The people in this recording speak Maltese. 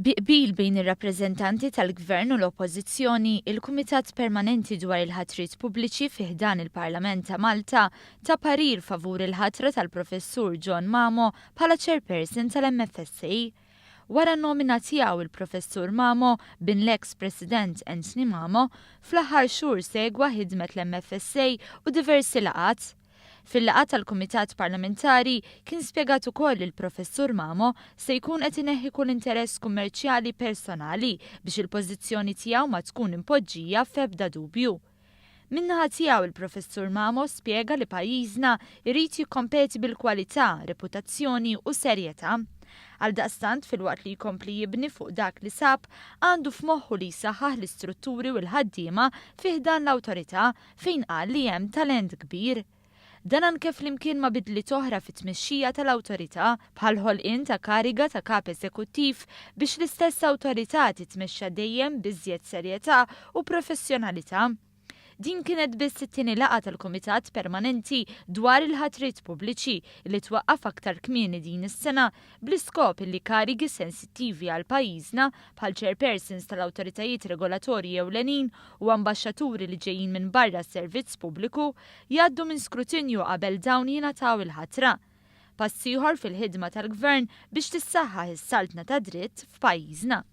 Bi qbil bejn ir-rappreżentanti tal-Gvern u l-Oppożizzjoni, il-Kumitat Permanenti dwar il-Ħatriet Pubbliċi fi ħdan il-Parlament ta' Malta ta parir favur il-ħatra tal-Professur John Mamo bħala Chairperson tal-MFSA. Wara n-nomina tiegħu il-Professur Mamo, bin l-eks President Anthony Mamo, fl-aħħar xhur segwa ħidmet l-MFSA u diversi laqgħat. Fil-laqgħa tal-Kumitat Parlamentari kien spjegat ukoll li l-Professur Mamo se jkun qed ineħħi kull interess kummerċjali personali biex il-pożizzjoni tiegħu ma tkun impoġġija f'ebda dubju. Min-naħa tiegħu il-Professur Mamo spjega li pajjiżna jrid jikkompeti bil-kwalità, reputazzjoni u serjetà. Għaldaqstant filwaqt li jkompli jibni fuq dak li sab, għandu f'moħħu li jsaħħaħ l-istrutturi u l-ħaddiema fi ħdan l-awtorità fejn qal li hemm talent kbir. Dan anke flimkien ma' bidliet oħra fit-tmexxija tal-awtorità, bħall-ħolqien ta' kariga ta' kap eżekuttiv biex l-istess awtorità titmexxa dejjem b'iżjed serjetà u professjonalità. Din kienet biss it-tieni laqgħa tal-Kumitat Permanenti dwar il-Ħatriet Pubbliċi li twaqqaf aktar kmieni din is-sena bl-iskop illi karigi sensittivi għal pajjiżna bħal chairpersons tal-awtoritajiet regolatorji ewlenin u ambaxxaturi li ġejjin minn barra s-servizz pubbliku jgħaddu minn skrutinju qabel dawn jingħataw il-ħatra. Pass ieħor fil-ħidma tal-Gvern biex tissaħħaħ is-saltna tad-dritt f'pajjiżna.